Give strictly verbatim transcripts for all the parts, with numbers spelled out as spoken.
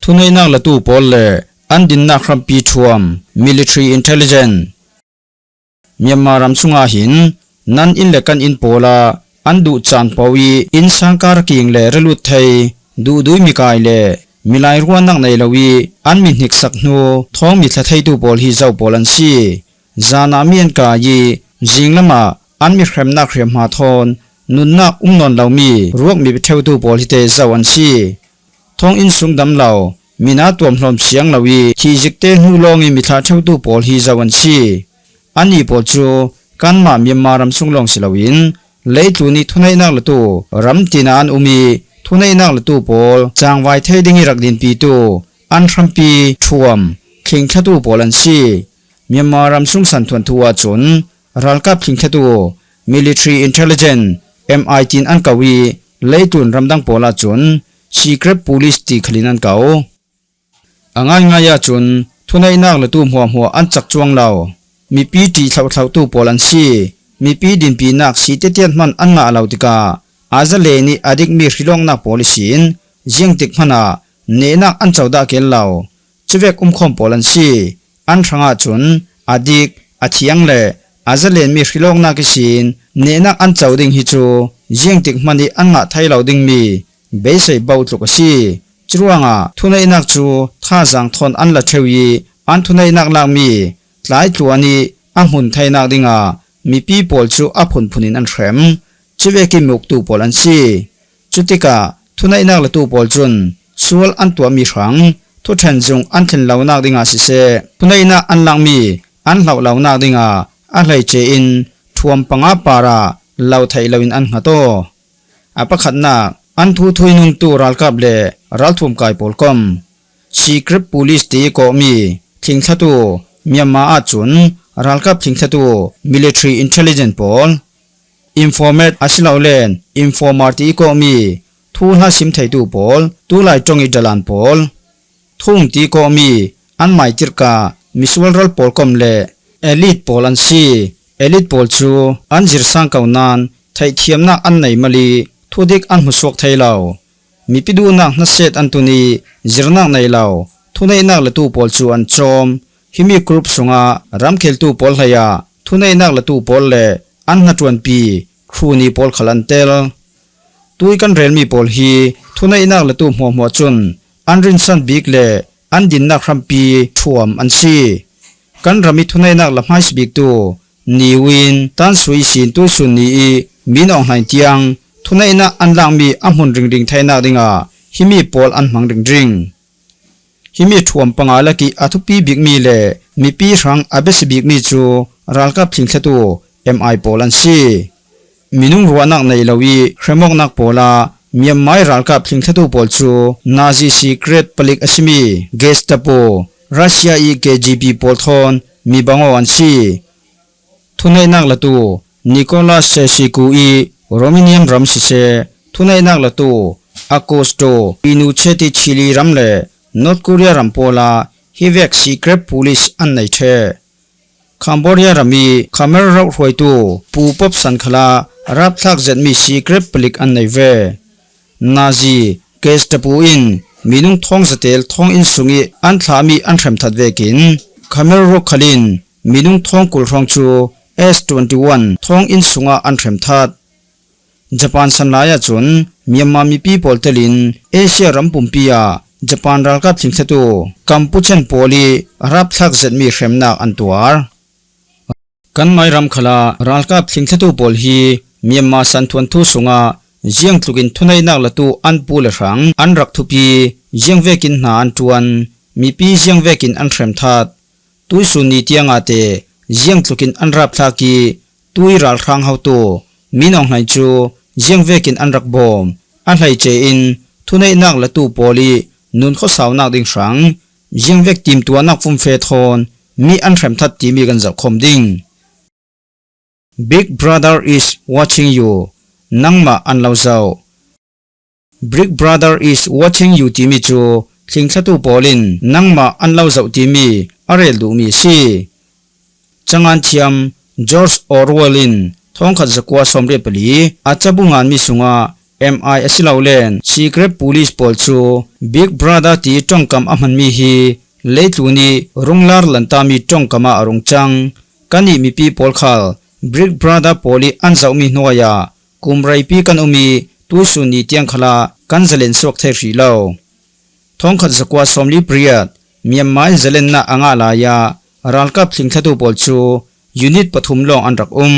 Thuneihnak latu pawl le an dinnak hrampi thuam, military intelligence. Myanmar ram sungah hin nan inn le kan inn pawlah an duh caan paoh ih innsang kar king le relut thei, duhdui mikai le milai ruahnak nei lo ih an mi hniksak hnu thawng mi thla theitu pawl hi zo pawl an si. Zan ah mi an kai ih zinglam ah an mi hremnak hriamhma thawn nunnak um nawn lomi ruak mi ṭheutu pawl hi te zo an si. Thawng inn sung dam lo, mina tuamhlawm siang lo ih thihzikte hnu lawng ih mi thla ṭheutu pawl hi zo an si. Anih pawl cu kanmah Myanmar ram sung lawng si loin leitlun ih thuneihnak latu ram tinah an um ih thuneihnak latu pawl cangvai thei ding ih rak dinpitu an hrampi thuam thlingthlatu pawl an si. Myanmar ram sung santhuantu ahcun ralkap thlingthlatu, military intelligence, M I tiin an ko ih leitlun ramdang pawl ahcun secret police ti khalin an ko. A ngaingai ahcun thuneihnak latu hmuahhmuah an cak cuang lo. Mipi ṭih hlohhlohtu pawl an si. Mipi dinpinak si tetiat hman an ngah lo tikah a zalen ih a dikmi hrilawknak pawl ihsin ziangtik hmanah nehnak an co dah keel lo. Cuvek umkhawm pawl an si. An hrangah cun a dik, a thiang le a zalenmi hrilawknak ihsin nehnak an co ding hi cu ziangtik hman ih an ngah thei lo dingmi beisei bo tluk a si. Curuangah thuneihnak cu thazaang thawn an la ṭheu ih an thuneihnak lakmi tlaitluan ih a hmun theinak dingah mipi pawl cu a phunphun in an hrem. Cuvek ih muktu pawl an si. Cutikah thuneihnak latu pawl cun sual an tuahmi hrang thuṭhen zung an thlen lonak dingah siseh, thuneihnak an lakmi an hloh lonak dingah a hleice in thuam panga parah lo theih loin an hngat aw. A pakhatnak, an thu thui nungtu ralkap le ralthuam kai pawl kom, secret police ti kawhmi thlingthlatu, Myanmar ahcun ralkap thlingthlatu, military intelligence pawl, informant asilole informer ti kawhmi thuhla sim theitu pawl, tulai ṭong ih dalan pawl, thung ti kawhmi an maitirka misual ral pawl kom le elite pawl an si. Elite pawl cu an zirsang ko nain theihthiamnak an nei mal ih thudik an hmusuak thei lo. Mipi duhnak hnaset an tun ih zirnak nei lo thuneihnak latu pawl cu an cawm. Himi group sungah ramkheltu pawl hleiah thuneihnak latu pawl le an hnaṭuanpi khruni pawl khal an tel. Tui kan relmi pawl hi thuneihnak latu hmuahhmuah cun an rinsan bik le an dinnak hrampi thuam an si. Kan ram ih thuneihnak la hmaisabiktu Niwin, Tansui ihsin tuisun ni ih Min Aung Hlaing tiang thuneihnak an lakmi a hmun ringring theinak dingah himi pawl an hmang ringring. Himi thuam panga lakih a thupi bikmi le mipi hrang a biasi bikmi cu ralkap thlingthlatu M I pawl an si. Minung ruahnak nei lo ih hremawknak pawl ah Myanmar ralkap thlingthlatu pawl cu Nazi secret palik a simi Gestapo, Russia ih K G B pawl thawn mi bangaw an si. Thuneihnak latu Nicolas Ceausescu ih Romanian ram siseh, thuneihnak latu Augusto Pinochet ih Chile ram le North Korea ram pawl ah hi vek secret police an nei ṭheh. Cambodia ram ih Khmer rauhhruaitu Pu Pop San khalah rapthlak zetmi secret palik an nei ve. Nazi Gestapo in minung thawng zatel thawng inn sungih an thlahmi an hremthat vekin Khmer Rouge khal in minung thawng kul hrawng cu S twenty one thawng inn sungah an hremthat. Japan sanlai ahcun Myanmar mipi pawl telin Asia ram pumpi ah Japan ralkap thlingthlatu Kampuchean pawl ih rapthlak zetmi hremnak an tuar. Kan Myanmar ram khalah ralkap thlingthlatu pawl hi Myanmar santhuantu sungah ziangtlukin thuneihnak latu an pu le hrang an rak thupi, ziangvekin hna an ṭuan, mipi ziangvekin an hremthat, tuisun ni tiangah te ziangtlukin an rapthlak ih tui ralhrang hotu Min Aung Hlaing cu ziangvekin an rak bawm, a hleice in thuneihnak latu pawl ih nun khuasaunak ding hrang ziangvek timtuahnak fumfe thawn mi an hremthat timi kan zohkhawm ding. Big Brother is watching you. Nangmah an lo zoh. Big Brother is watching you timi cu thlingthlatu pawl in nangmah an lo zoh timi a rel duhmi a si. Cangan thiam George Orwell in thawngkhat zakua sawmriat pali a cabu nganmi sungah M I a si lo len secret police pawl cu Big Brother ti ṭongkam a hmanmi hi leitlun i runglar lanta mi ṭongkam ah a rung cang. Kannih mipi pawl khal Big Brother pawl i an zohmi hnuai ah kum reipi kan um i tuisun ni tiang khalah kan zalen suak thei hrih lo. Thawngkhat zakua sawmli pariat Myanmar in zalennak a ngah lai ah ralkap thlingthlatu pawl cu unit pathum lawng an rak um.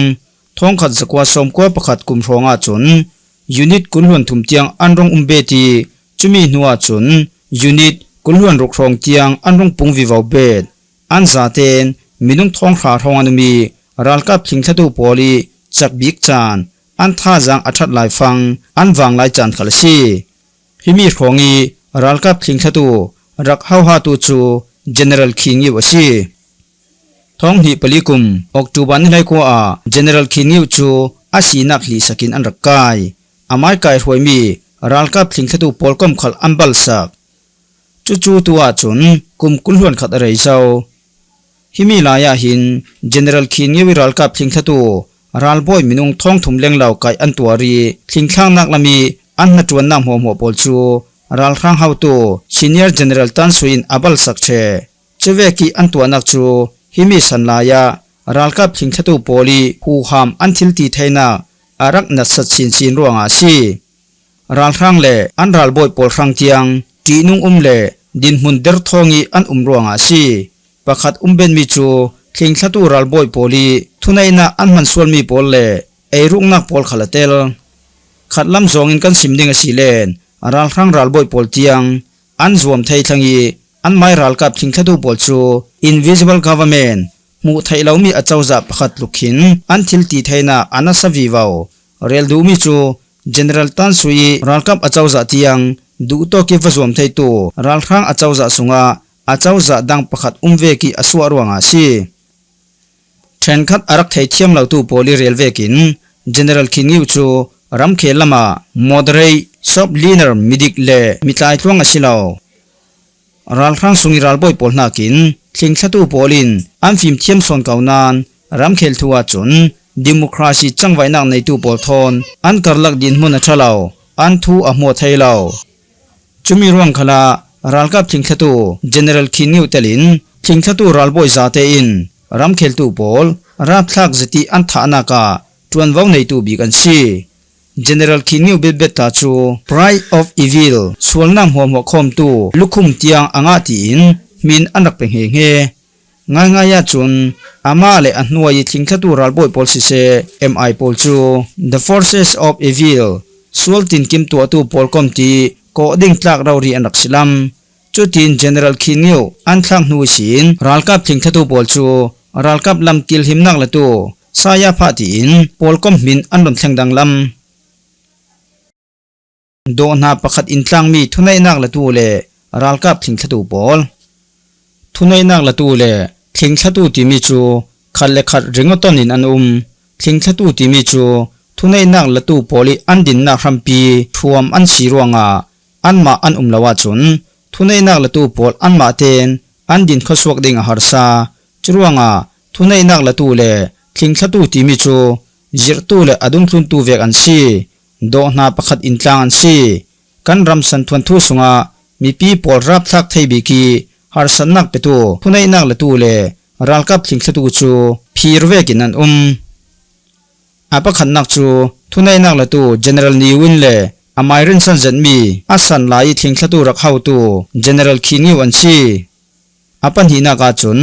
Thawngkhat zakua sawmkua pakhat kum hrawng ahcun unit kul hluan thum tiang an rung um bet i cumi hnu ahcun unit kul hluan ruk hrawng tiang an rung pung vivo bet. An zaten minung thawng hra hrawng an um i ralkap thlingthlatu pawl i cak bik caan an thazaang a ṭhat lai fang an vang lai caan khal a si. Himi hrawng i ralkap thlingthlatu rak hohatu cu General Khin Ngiu a si. Thawng hnih pali kum October ni hleikua ah General Khin Ngiu cu a sinak hlihsak in an rak kai. A mai kai hruaimi ralkap thlingthlatu pawl kom khal an balsak. Cucu tu ahcun kum kul hluan khat a rei zo. Himi lai ah hin General Khin Ngiu i ralkap thlingthlatu ralbawi minung thawng thum lenglo kai an tuar i thlingthlaknak lam i an hnaṭuannak hmuahhmuah pawl cu ralhrang hotu Senior General Tan Sui in a balsak ṭheh. Cuvek i an tuahnak cu himi san lai ah ralkap thlingthlatu pawl i huham an thil ti theinak a rak natsat sinsin ruangah a si. Ralhrang le an ralbawi pawl hrang tiang ṭihnung um le dinhmun der thawng i an um ruangah a si. Pakhat um benmi cu thlingthlatu ralbawi pawl i thuneihnak an hman sualmi pawl le eiruknak pawl khal a tel. Khatlam zawngin kan sim ding a si len ralhrang ralbawi pawl tiang an zuam thei thlang i an mai ralkap thlingthlatu pawl cu invisible government, hmuh theih lomi acozah pakhat tluk khin an thil ti theinak a nasa vivo. Rel duhmi cu General Tan Sui i ralkap acozah tiang duhtawk i va zuam theitu ralhrang acozah sungah acozah dang pakhat um vek i a suah ruangah a si. Ṭhenkhat a rak theithiam lotu pawl i rel vekin General Khin Ngiu cu ramkhel lamah moderate, soft leaner, midik le mitlaitluang a si lo. Ralhrang sung i ralbawi pawl hnakin thlingthlatu pawl in an fimthiam sawn ko nain ramkhel thu ahcun democracy cangvaihnak neitu pawl thawn an karlak dinhmun a ṭha lo, an thu a hmuh thei lo. Cumi ruang khalah ralkap thlingthlatu General Khin Ngiu telin thlingthlatu ralbawi zate in ramkheltu pawl rapthlak zet i an thahnak ah ṭuanvo neitu bik an si. General Khin Ngiu betbet ta cu pride of evil, sualnak hmuahhmuah khawmtu lukhum tiang a ngah tiin hmin an rak pe hngehnge. Ngaingai ahcun amah le a hnuai i thlingthlatu ralbawi pawl siseh, M I pawl cu the forces of evil, sual tinkim tuahtu pawl kom ti kawh ding tlak rori an rak si lam. Cutin General Khin Ngiu an thlak hnu ihsin ralkap thlingthlatu pawl cu ralkap lam kilhimnak latu saya phah tiin pawl kom hmin an run thleng danglam. Dawhhna pakhat in tlangmi thuneihnak latu le ralkap thlingthlatu pawl. Thuneihnak latu le thlingthlatu timi cu khat le khat ringawton in an um. Thlingthlatu timi cu thuneihnak latu pawl i an dinnak hrampi ṭhuam an si ruangah anmah an um lo ahcun thuneihnak latu pawl anmah tein an din khuasuak ding a harsa. Curuangah thuneihnak latu le thlingthlatu timi cu zirhtu le a dungthluntu vek an si. Dawhhna pakhat in tlang an si. Kan ram santhuan thu sungah mipi pawl rapthlak thei bik i harsatnak petu thuneihnak latu le ralkap thlingthlatu cu phir vekin an um. A pakhatnak cu thuneihnak latu General Ne Win le amai rinsan zetmi a san lai i thlingthlatu rak hotu General Khin Ngiu an si. A pahnihnak ahcun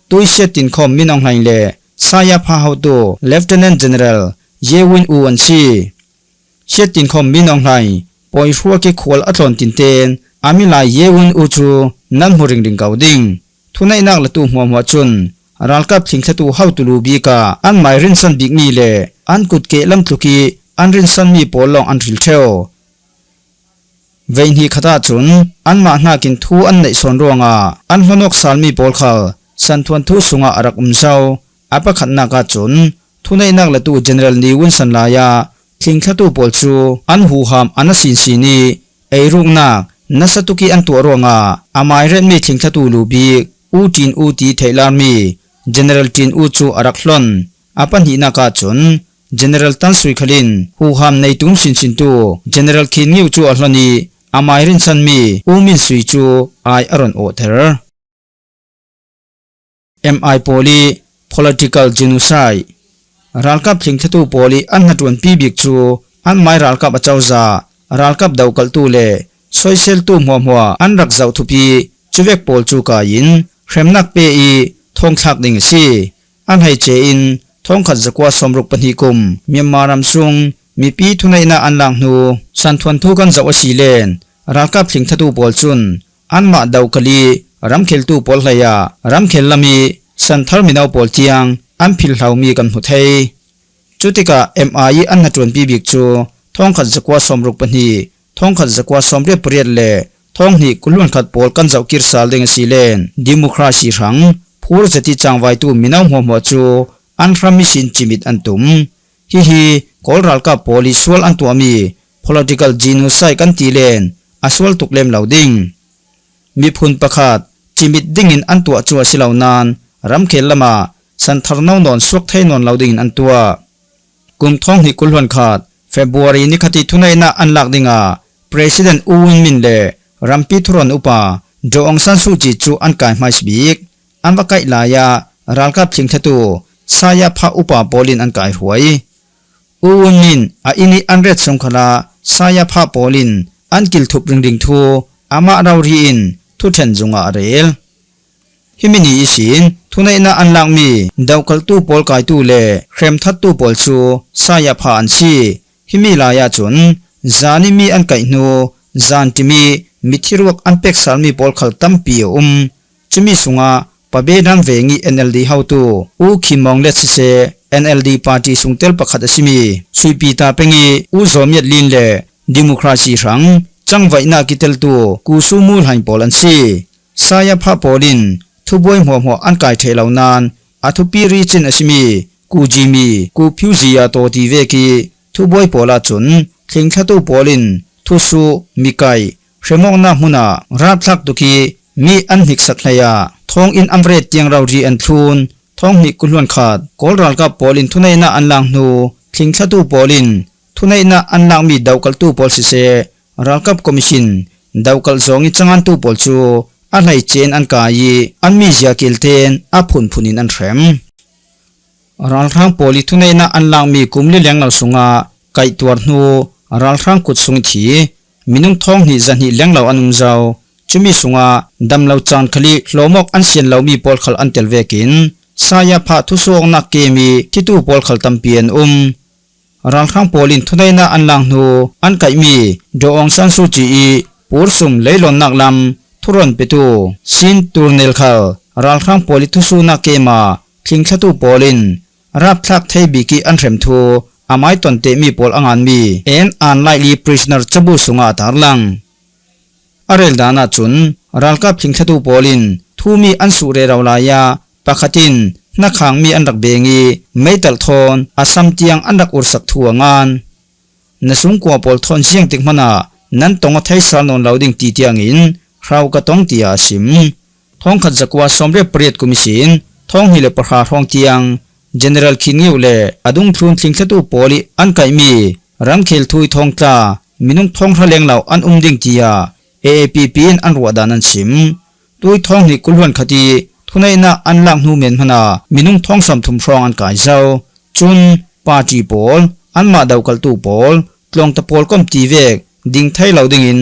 tuisiat tinkhawm Min Aung Hlaing le saya pha hotu Lieutenant General Ye Win U an si. Siat tinkhawm Min Aung Hlaing pawi hruak i khual a tlawn tinten a milai Ye Win U cu nan hmu ringring ko ding. Thuneihnak latu hmuahhmuah cun ralkap thlingthlatu hotu lu bik ah anmai rinsan bikmi le an kut kehlam tluk i an rinsanmi pawl lawng an hril ṭheu. Veihnih khat ahcun anmah hnakin thu an neih sawn ruangah an hlonawk salmi pawl khal santhuan thu sungah a rak um zo. A pakhatnak ahcun thuneihnak latu General Ne Win san lai ah thlingthlatu pawl cu an huham a na sinsin i eiruknak nasa tuk i an tuah ruangah amai retmi thlingthlatu lu bik U Tin U ti theihlarmi General Tin U cu a rak hlon. A pahnihnak ahcun General Tan Sui Khal in huham nei tum sinsintu General Khin Ngiu cu a hlon ih a mai rinsanmi U Min Sui cu ai a ron awhter. M I pawl ih political genocide, ralkap thlingthlatu pawl ih an hnaṭuanpi bik cu an mai ralkap a cozah, ralkap dokalhtu le soiseltu hmuahhmuah an rak zoh thup ih cuvek pawl cu kai in hremnak pe ih thawngthlak ding a si. A hleice in thawngkhat zakua sawmruk pahnih kum Myanmar ram sung mipi thuneihnak an lak hnu santhuanthu kan zoh a si len ralkap thlingthlatu pawl cun anmah dokalh ih ramkheltu pawl hlei ah ramkhel lam ih santhar mino pawl tiang an philhlomi kan hmu thei. Cutikah M I ih an hnaṭuanpi bik cu thawngkhat zakua sawmruk pahnih, thawngkhat zakua sawmriat pariat le thawnghnih kul hluan khat pawl kan zohkir sal ding a si len democracy hrang phur zet ih cangvaitu mino hmuahhmuah cu an hram ihsin cimit an tum. Hihi Kawl ralkap pawl ih sual an tuahmi political genocide kan ti len a sual tuk lem lo ding. Miphun pakhat cimit dingin an tuah cu a si lo nain ramkhel lamah santhar no nawn suak thei nawn lo dingin an tuah. Kum thawnghnih kul hluan khat February ni khat ih thuneihnak an lak dingah President U Win Myint le rampi thurawn upa Daw Aung San Suu Kyi cu an kai hmaisabik. An va kaih lai ah ralkap thlingthlatu Sayapha upa pawl in an kaihruai. U Win Myint a inn ih an ret sung khalah Sayapha pawl in an kilthup ringring thu amah rori in thuṭhen zungah a rel. Himi ni ihsin thuneihnak an lakmi dokalhtu pawl kaitu le hremthattu pawl cu Sayapha an si. Himi lai ahcun zan ih mi an kaih hnu zanṭim ih mithiruak an peksalmi pawl khal tampi a um. Cumi sungah Pabedan veng ih N L D hotu U Khin Maung Hlet siseh, N L D party sungtel pakhat a simi Suipita peng ih U Zaw Myat Lin le democracy hrang cangvaihnak kiteltu Ku Su Mu Hlaing pawl an si. Sayapha pawl in thubuai hmuahhmuah an kai ṭheh lo nain a thupi ricin a simi Ku Ji Mi, Ku Phiu Zi Ya Taw ti vek ih thubuai pawl ahcun thlingthlatu pawl in thusuh, mikaih, hremawknak hmun ah rapthlak tuk ih mi an hniksak hlei ah thawnginn an va ret tiang rori an thlun. Thawnghnih kul hluan khat Kawl ralkap pawl in thuneihnak an lak hnu thlingthlatu pawl in thuneihnak an lakmi dokalhtu pawl siseh, ralkap commission dokalh zawng ih cangantu pawl cu a hleice in an kai ih an mizia kil tein a phunphun in an hrem. Ralhrang pawl ih thuneihnak an lakmi kum li lenglo sungah kaihtuar hnu ralhrang kut sung ih thi minung thawnghnih zahnih lenglo an um zo. Cumi sungah damlo caan khal ih hlawm awk an sian lomi pawl khal an tel vekin Sayapha thusuhawknak kem ih thitu pawl khal tampi an um. Ralhrang pawl in thuneihnak an lak hnu an kaihmi Daw Aung San Suu Kyi ih pursum leilawnnak lam thurawn petu Sin Turnel khal ralhrang pawl ih thusuhnak kem ah thlingthlatu pawl in rapthlak thei bik ih an hrem thu a mai ton tehmi pawl a nganmi N R Light Lee Prisoner cabu sungah a tarlang. A rel dan ahcun ralkap thlingthlatu pawl in thumi an suh rero lai ah pakhat in hnakhangmi an rak beng ih meitalh thawn a sam tiang an rak ursak thu a ngan. Na sungkua pawl thawn ziangtik hmanh ah nan tong aw thei sal nawn lo ding ti tiangin hrau ka tong, tiah a sim. Thawngkhat zakua sawmriat pariat kum ihsin thawnghnih le pahra hrawng tiang General Khin Ngiu le a dungthlun thlingthlatu pawl ih an kaihmi ramkhel thu ih thawngtla minung thawng hra lenglo an um ding, tiah A A P P in an ruah dan an sim. Tui thawnghnih kul hluan khat ih thuneihnak an lak hnu men hmanh ah minung thawng sawmthum hrawng an kai zo. Cun party pawl, anmah dokalhtu pawl, tlawngta pawl kom ti vek ding thei lo dingin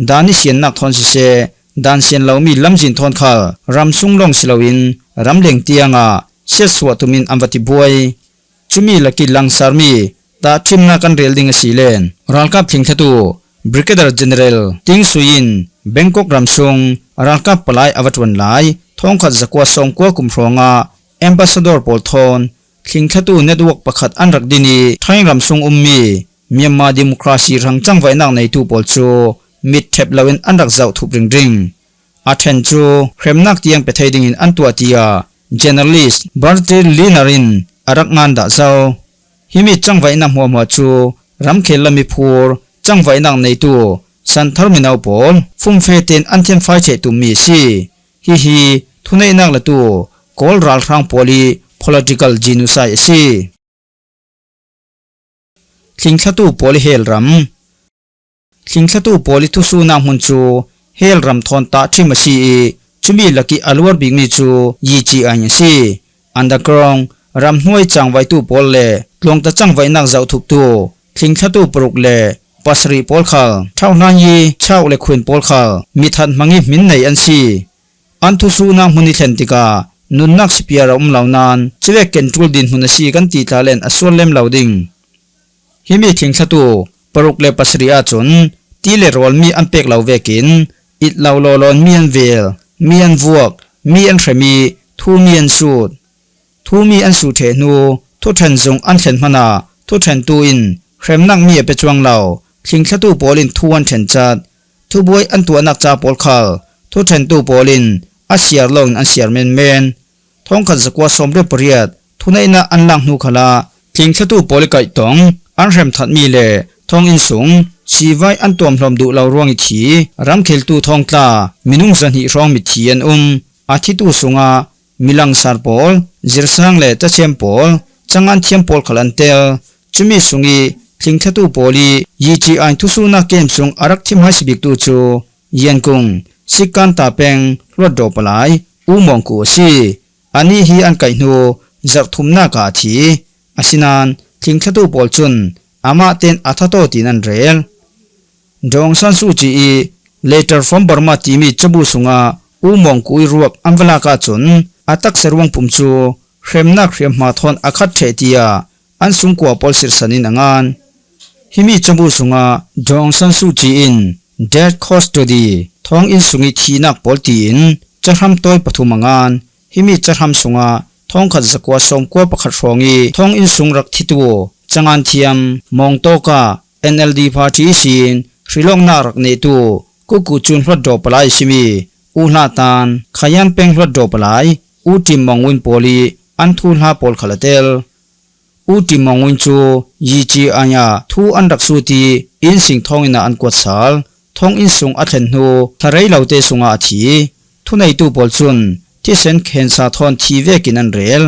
dan ih siannak thawn siseh, dan sian lomi lamzin thawn khal ramsung lawng si loin ramleng tiangah siatsuah tumin an va tibuai. Cumi lakih langsarmi tahṭhimnak kan rel ding a si len ralkap thlingthlatu Brigadier General Ting Sui in Bangkok ramsung ralkap palai a va ṭuan lai thawngkhat zakua sawmkua kum hrawngah ambassador pawl thawn thlingthlatu network pakhat an rak din ih Thai ramsung ummi Myanmar democracy hrang cangvaihnak neitu pawl cu mitṭhep loin an rak zoh thup ringring. A ṭhen cu hremnak tiang pe thei dingin an tuah, tiah journalist Bertil Liner in a rak ngan dah zo. Himi cangvaihnak hmuahhmuah cu ramkhel lam ih phur cangvaihnak neitu santhar mino pawl fumfe tein an thianfai ṭheh tummi a si. Hihi thuneihnak latu Kawl ralhrang pawl ih political genocide a si. Thlingthlatu pawl i hel ram. Thlingthlatu pawl i thusuhna hmun cu hel ram thawn tah ṭhim a si i, cumi lak i a luar bikmi cu Yi Ci Ain a si. Underground, ramhnuai cangvaitu pawl le tlawngta cangvaihnak zohthuptu thlingthlatu paruk le pasarih pawl khal, ṭhauhlan i ṭhauh le khun pawl khal, mi that hmang i hmin nei an si. An thusuhna hmun i thlen tikah nunnak sipiar a um lo nain, cuvek ken ṭul dinhmun a si kan ti tla len a sual lem lo ding. Himi thlingthlatu paruk le pasarih ahcun ti le rawl mi an pek lo vekin, it lo lawlawn mi an vel, mi an vuak, mi an hrem i thu mi an sut. Thu mi an sut ṭheh hnu, thuṭhen zung an thlen hmanah thuṭhentu in hremnak mi a pe cuang lo, thlingthlatu pawl in thu an ṭhen cat. Thubuai an tuahnak ca pawl khal thuṭhentu pawl in a siar lawngin an siar menmen. Thongkhat zakua sawmriat pariat thuneihnak an lak hnu khalah thlingthlatu pawl i kaihtong an hremthatmi le thonginn sung sivai an tuamhlawm duh lo ruang i thi ramkheltu thongtla minung zahnih hrawng mitthi an um. A thitu sungah milangsar pawl, zirsang le cachem pawl, cangan thiam pawl khal an tel. Cumi sung i thlingthlatu pawl i Yi Ci Ain thusuhnak kem sung a rak thim hai si biktu cu Yangon, Sikanta peng hluatdaw palai U Mawng Ku a si. Anih hi an kaih hnu zarh thumnak ah a thi. Asinain thlingthlatu pawl cun amah ten a thataw tiin an rel. Daw Aung San Suu Kyi i Letter from Burma timi cabu sungah U Mawng Ku i ruak an va lak ahcun a taksa ruangpum cu hremnak hriamhma thawn a khat ṭheh tiah an sungkua pawl sirsan in a ngan. Himi cabu sungah Daw Aung San Suu Kyi in death custody, thonginn sung i thihnak pawl tiin cahram tawi pathum a ngan. Himi cahram sungah thongkhat zakua sawmkua pakhat hrawng i thonginn sung rak thitu cangan thiam Mawng Tawka N L D party ihsin hrilawknak rak nehtu Kuku Cun hluatdaw palai a simi U Hla Tan, Khayan peng hluatdaw palai U Tim Mawng Win pawl i an thuhla pawl khal a tel. U Tim Mawng Win cu Yi Ci Ain ah thu an rak sut i inn sing thonginn ah an kuat sal. Thonginn sung a thlen hnu thlarei lote sungah a thi. Thuneitu pawl cun thisen khensa thawn thi vekin an rel.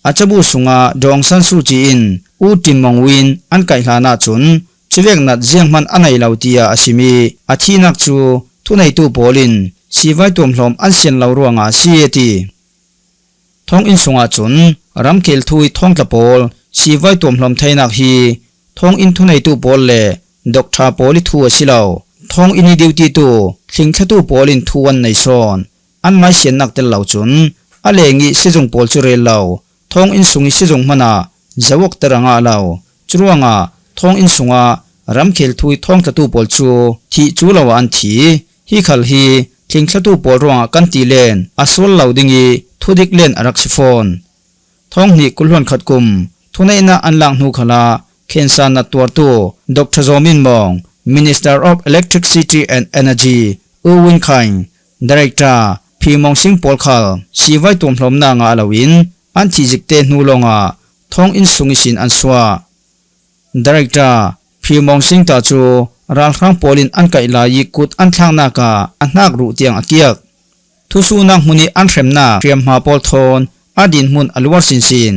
A cabu sungah Daw Aung San Suu Kyi in U Tim Mawng Win an kaih hlan ahcun cuvek nat zianghman a nei lo tiah a simi a thihnak cu thuneitu pawl in sivai tuamhlawm an sian lo ruangah a si a ti. Thonginn sungah cun ramkhel thu i thongtla pawl sivai tuamhlawm theinak hi thonginn thuneitu pawl le doctor pawl i thu a si lo. Thonginn i duty tu thlingthlatu pawl in thu an nei sawn. An maisiannak tel lo cun a leng i sizung pawl cu rel lo. Thonginn sung i sizung hmanah zawokter a ngah lo. Curuangah thonginn sungah ramkhel thu i thongtlatu pawl cu thih cu lo ah an thi. Hi khal hi thlingthlatu pawl ruangah kan ti len a sual lo ding i thudik len a rak si fawn. Thonghnih kul hluan khat kum thuneihnak an lak hnu khalah khensa nat tuartu Doctor Zaw Min Maung, Minister of Electricity and Energy, U Win Khaing, Director Phi Mawng Sing pawl khal sivai tuamhlawmnak ngah loin an thih zikte hnu lawngah thonginn sung ihsin an suah. Director Phi Mawng Sing ta cu ralhrang pawl in an kaih lai i kut an thlaknak ah a hnak ruh tiang a kiak. Thusuhnak hmun i an hremnak hriamhma pawl thawn a dinhmun a luar sinsin.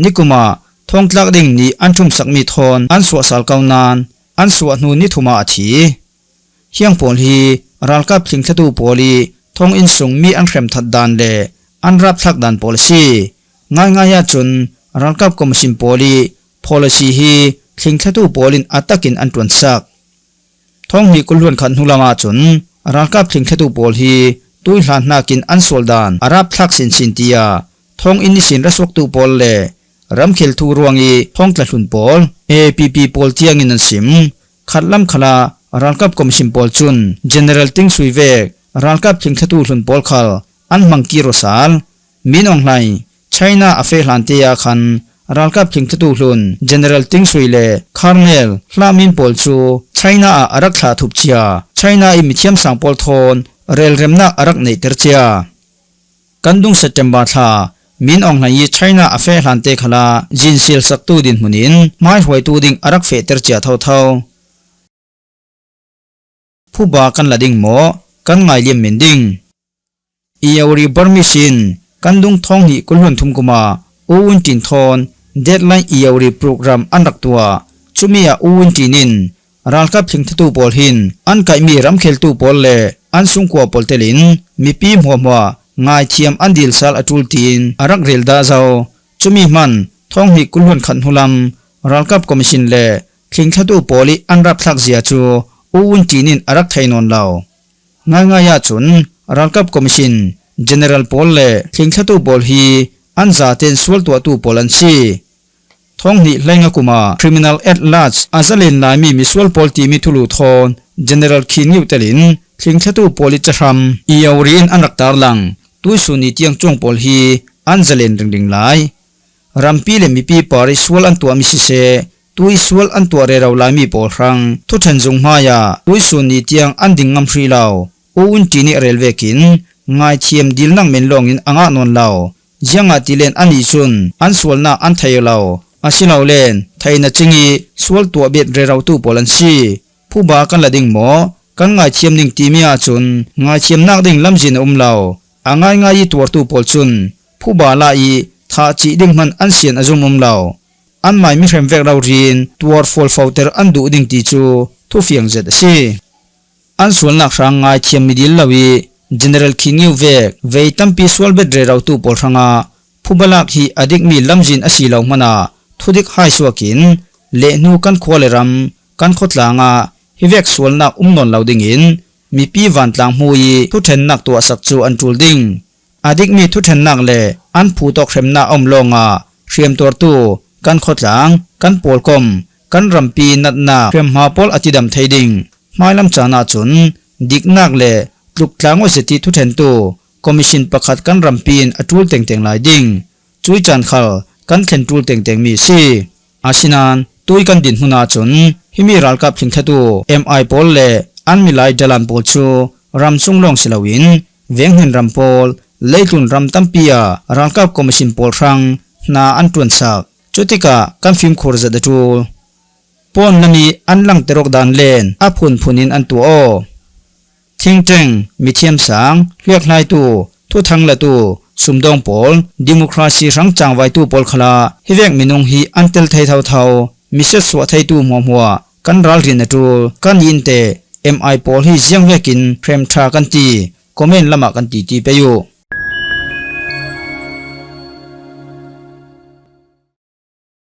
Nikum ah thongtlak ding ni an ṭhumsakmi thawn an suah sal ko nain an suah hnu ni thum ah a thi. Hiang pawl hi ralkap thlingthlatu pawl i thonginn sung mi an hremthat dan le an rapthlak dan pawl a si. Ngaingai ahcun ralkap commission pawl i policy hi thlingthlatu pawl in a takin an ṭuansak. Thonghnih kul hluan khat hnu lam ahcun ralkap thlingthlatu pawl hi tuihlan hnakin an sual dan a rapthlak sinsin tiah thonginn ihsin ra suaktu pawl le ramkhel thu ruang i thongtla hlun pawl, A P P pawl tiangin an sim. Khatlam khalah ralkap commission pawl cun General Ting Sui vek ralkap thlingthlatu hlun pawl khal an hmang kir aw sal. Min Aung Hlaing China a feh hlan te ah khan ralkap thlingthlatu hlun General Ting Sui le Colonel Hla Min pawl cu China ah a rak thlah thup cia, China i mithiam sang pawl thawn relremnak a rak neihter cia. Kan dung September thla Min Aung Hlaing i China a feh hlan te khalah zinsial saktu dinhmun in hmaihruaitu ding a rak fehter cia thotho. Phuba kan la ding maw? Kan ngailiam men ding. Iawri Burmese in kan dung thonghnih kul hluan thum kum ah U Win Ṭin thawn Deadline Iawri program an rak tuah. Cumi ah U Win Chin in ralkap thlingthlatu pawl hin an kaihmi ramkheltu pawl le an sungkua pawl telin mipi hmuahhmuah ngaithiam an dilsal a ṭul tiin a rak rel dah zo. Cumi hman thawng hnih kul hluan khat hnu lam ralkap commission le thlingthlatu pawl ih an rapthlak zia cu U Win Chin in a rak thei nawn lo. Ngaingai ahcun ralkap commission, general pawl le thlingthlatu pawl hi an zaten sual tuahtu pawl an si. Thawng hnih hleinga kum ah criminal at large a zalen laimi misual pawl timi thulu thawn general khin ngiuh telin thlingthlatu pawl ih cahram i ori in an rak tarlang. Tuisun ni tiang cuang pawl hi an zalen ringring lai. Rampi le mipi par ih sual an tuahmi siseh, tui sual an tuah rero laimi pawl hrang thuṭhen zung hmaiah tuisun ni tiang an ding ngam hrih lo. U Win Chin ih a rel vekin ngaithiam dilnak men lawngin a ngah nawn lo. Ziangahtile anih cun an sualnak an thei lo. Asilole theihna cing ih sual tuah bet rerotu pawl an si. Phuba kan la ding maw, kan ngaithiam ding timi ahcun ngaithiamnak ding lamzin a um lo. A ngaingai ih tuartu pawl cun phuba la ih thah cih ding hman an sian a zum um lo. Anmai mihrem vek rori in tuar fualfoter an duh ding ti cu thufiang zet a si. An sualnak hrang ngaithiam mi dil lo ih general khin ngiuh vek vei tampi sual bet rerotu pawl hrangah phuba lak hi a dikmi lamzin a si lo hmanah thudik hai suak in lehhnu kan khua le ram, kan khuatlang ah hivek sualnak um nawn lo dingin mipi vantlang hmu ih thuṭhennak tuahsak cu an ṭul ding. A dikmi thuṭhennak le an phu tawk hremnak a um lawngah hriamtuartu kan khuatlang, kan pawlkom, kan rampi natnak hriamhma pawl a tidam thei ding. Hmailam caan ahcun diknak le tluk tlang aw zet ih thuṭhentu commission pakhat kan rampi in a ṭul tengteng lai ding. Cui caan khal kan thlen ṭul tengtengmi a si. Asinain tui kan din hmun ahcun himi ralkap thlingthlatu M I pawl le an milai dalan pawl cu ramsung lawng si loin venghnen ram pawl, leitlun ram tampi ah ralkap commission pawl hrang hna an ṭuansak. Cutikah kan fimkhur zet a ṭul. Pawn lam ih an langter awk dan len a phunphun in an tuah aw. Thingṭeng, mithiam sang, hliakhlaitu, thuthang latu, sumdawng pawl, democracy hrang cangvaitu pawl khalah hivek minung hi an tel thei thotho. Miset suah theitu hmuahhmuah kan ralrin a ṭul. Kan inn te M I pawl hi ziangvekin hremṭha kan ti, comment lamah kan titi pei uh.